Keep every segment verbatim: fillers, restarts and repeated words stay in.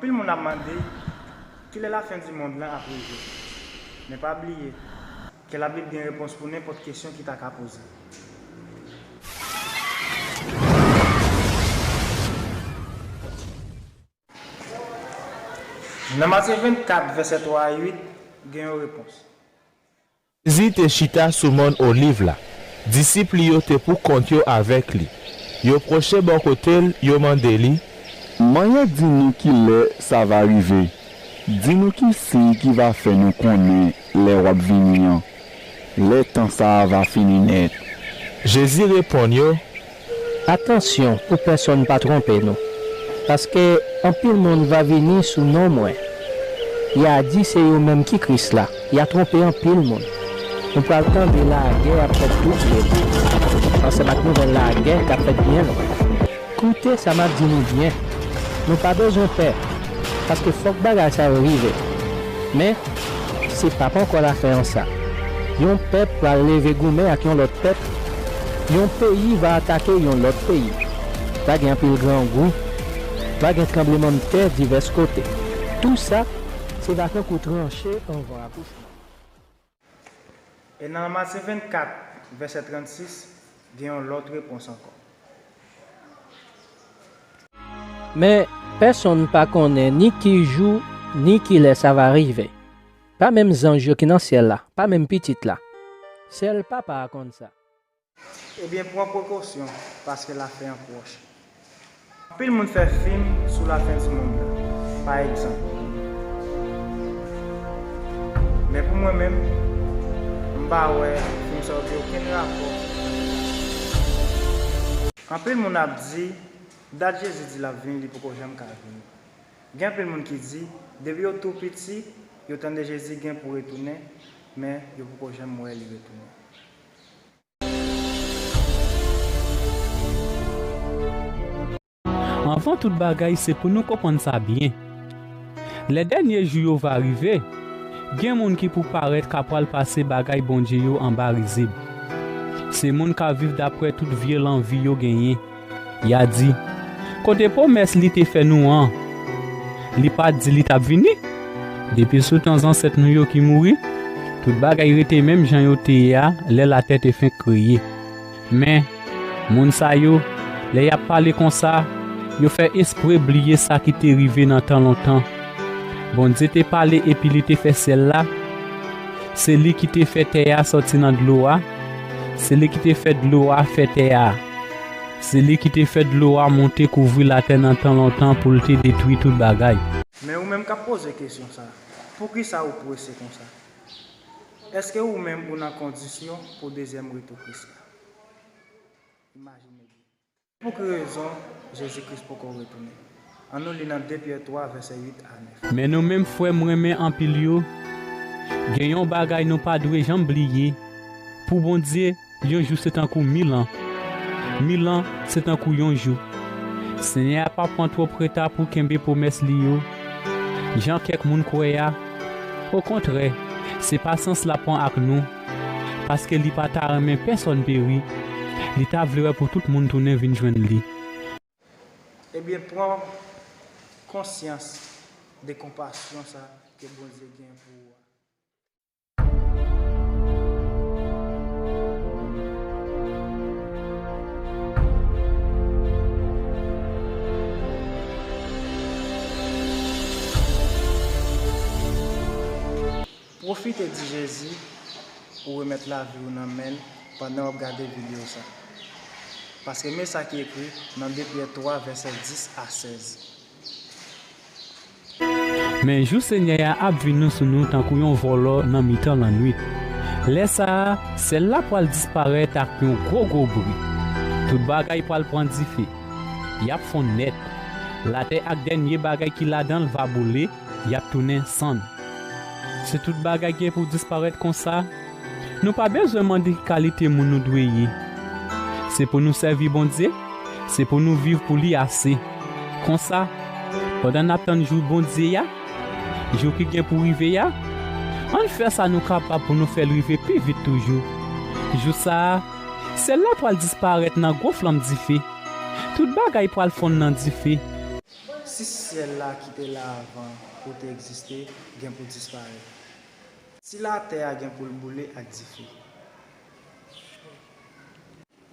Anpil moun ap mande, kilè lafen di mond lan ap rive? Men pa bliye, ke Labib gen repons pou nenpòt kesyon ki ta ka poze. Nan Matye vennkat, vèsè twa a uit, gen yon repons. Jezi te chita sou mòn Oliv la. Disip li yo te poukont yo avèk li. Yo pwoche bò kote l, yo mande li, Manyen di nou ki lè sa va rive. Di nou ki siy ki va fè nou konnen lè w ap vini an, lè tan sa a va fini nèt. Jezi reponn yo, Atansyon pou pèsonn pa twonpe nou, paske anpil moun va vini sou non mwen. Y a di se yo menm ki Kris la, y a twonpe anpil moun. Nou pral tande lagè ap fèt tou pre nou, ansanm ak nouvèl lagè k ap fèt byen lwen. Koute sa m ap di nou byen, nou pa bezwen pè, paske fòk bagay sa yo rive. Men, se pa pankò lafen an sa. Yon pèp pral leve goumen ak yon lòt pèp, yon peyi va atake yon lòt peyi. Va gen anpil grangou, va gen tranblemanntè divès kote. Tou sa, se va tankou tranche anvan akouchman. E nan Matye vennkat, vèsè trannsis, gen yon lòt repons ankò. Men, pèsonn pa konnen ni ki jou, ni ki lè sa va rive. Pa menm zanj yo ki nan syèl la, pa menm Pitit la. Sèl Papa a konn sa. Ebyen, pran prekosyon, paske lafen an pwòch. Anpil moun fè fim sou lafen di mond lan, pa egzanp. Men pou mwen menm, m pa wè fim sa yo gen okenn rapò. Anpil moun ap di, dat Jezi di l ap vini, li poko janm ka vini. Gen anpil moun ki di, depi yo tou piti, yo tande Jezi gen pou retounen, men yo poko janm wè li retounen. Anvan tout bagay, se pou nou konprann sa byen. Lè dènye jou yo va rive, gen moun ki pou parèt k ap pral pase bagay Bondye yo anba rizib. Se moun k ap viv daprè tout vye lanvi yo genyen. Y a di, kote pwomès li te fè nou an? Li pa t di li t ap vini? Depi sou tan zansèt nou yo ki mouri, tout bagay rete menm jan yo te ye a lè latè te fenk kreye. Men, moun sa yo, lè y ap pale konsa, yo fè espre bliye sa ki te rive nan tan lontan. Bondye te pale epi li te fè syèl la. Se li ki te fè tè a sòti nan dlo a. Se li ki te fè dlo a fè tè a. Se li ki te fè dlo a monte kouvri latè nan tan lontan pou l te detwi tout bagay. Men ou menm k ap poze kesyon sa a, poukisa ou prese konsa? Èske ou menm ou nan kondisyon pou dezyèm retou Kris la? Imajine byen. Pou ki rezon Jezi Kris poko retounen? Ann nou li nan de Pyè twa, vèsè uit a nèf. Men nou menm frè m renmen anpil yo, gen yon bagay nou pa dwe janm bliye. Pou Bondye, yon jou se tankou mil an. Mil an se tankou yon jou. Senyè a pa pran twòp reta pou kenbe pwomès li yo, jan kèk moun kwè a. Okontrè, se pasyans l ap pran ak nou, paske li pa ta renmen pèsonn peri. Li ta vle wè pou tout moun tounen vin jwenn li. Ebyen, pran konsyans de konpasyon sa ke Bondye gen pou ou a. Pwofite di Jezi ou remèt lavi w nan men l pandan w ap gade videyo sa. Paske men sa ki ekri nan de Pyè twa, vèsè dis a sèz. Men jou Senyè a ap vini sou nou tankou yon vòlò nan mitan lannwit. Lè sa a, syèl la pral disparèt ak yon gwo, gwo bri. Tout bagay pral pran dife. Y ap fonn nèt. Latè ak dènye bagay ki ladan l va boule, y ap tounen sann. Si tout bagay gen pou disparèt konsa, nou pa bezwen mande ki kalite moun nou dwe ye. Se pou nou sèvi Bondye, se pou nou viv pou li ase. Konsa, pandan n ap tann jou Bondye a, jou ki gen pou rive a, ann fè sa nou kapab pou nou fè l rive pi vit toujou. Jou sa a, syèl la pral disparèt nan gwo flanm dife. Tout bagay pral fonn nan dife. Si syèl la ki te la avan pou te egziste gen pou disparèt, si latè a gen pou l boule ak dife,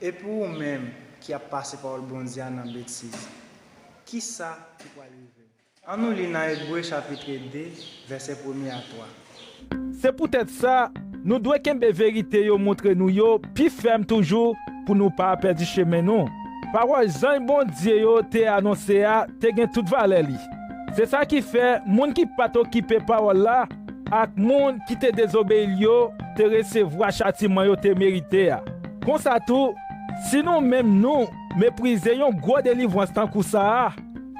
e pou ou menm ki ap pase pawòl Bondye a nan betiz, ki sa ki pral rive w? Ann nou li nan Ebre chapit de, vèsè premye a twa. Se poutèt sa, nou dwe kenbe verite yo montre nou yo pi fèm toujou pou nou pa pèdi chemen nou. Pawòl zanj Bondye yo te anonse a te gen tout valè li. Se sa ki fè, moun ki pa t okipe pawòl la ak moun ki te dezobeyi l yo te resevwa chatiman yo te merite a. Konsa tou, si nou menm nou meprize yon gwo delivrans tankou sa a,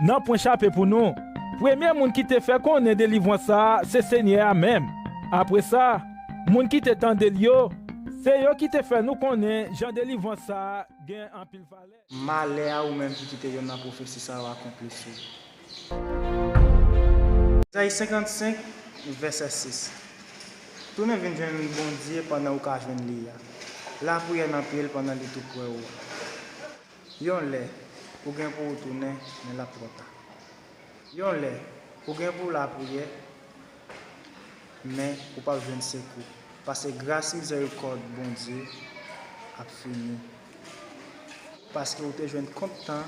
nanpwen chape pou nou. Premye moun ki te fè konnen delivrans sa a se Senyè a menm. Apre sa, moun ki te tande l yo, se yo ki te fè nou konnen jan delivrans sa a gen anpil valè. Malè a ou menm ki kite youn nan pwofesi sa yo akonpli sou ou. Ezayi senkannsenk, vèsè sis. Tounen vin jwenn Bondye pandan ou ka jwenn li a. Lapriyè nan pye l pandan li tou prè ou a. Yon lè, ou gen pou ou tounen, men l ap twò ta. Yon lè, ou gen pou w lapriyè, men ou p ap jwenn sekou, paske gras mizèrikòd Bondye ap fini, paske ou te jwenn kont tan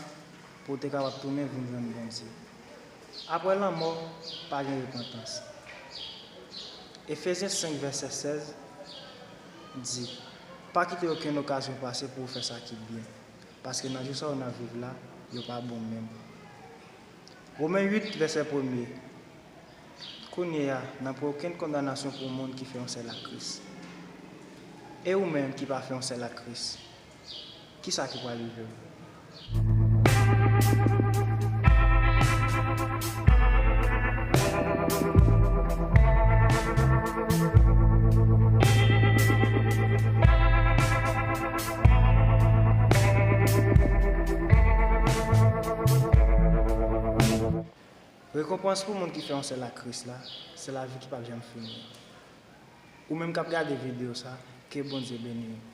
pou w te kapab tounen vin jwenn Bondye. Apre lanmò, pa gen repantans. Efezyen senk vèsè sèz di, pa kite okenn okazyon pase pou w fè sa ki byen, paske nan jou sa w nan viv la, yo pa bon menm. Women uit, vèsè premye. Kounye a, nan pwen okenn kondanasyon pou moun ki fè yon sèl ak Kris. E ou menm ki pa fè yon sèl ak Kris, ki sa ki pral rive w? Rekonpans pou moun ki fè yon sèl ak Kris la, se lavi ki p ap janm fini. Ou menm k ap gade videyo sa, ke Bondye beni w.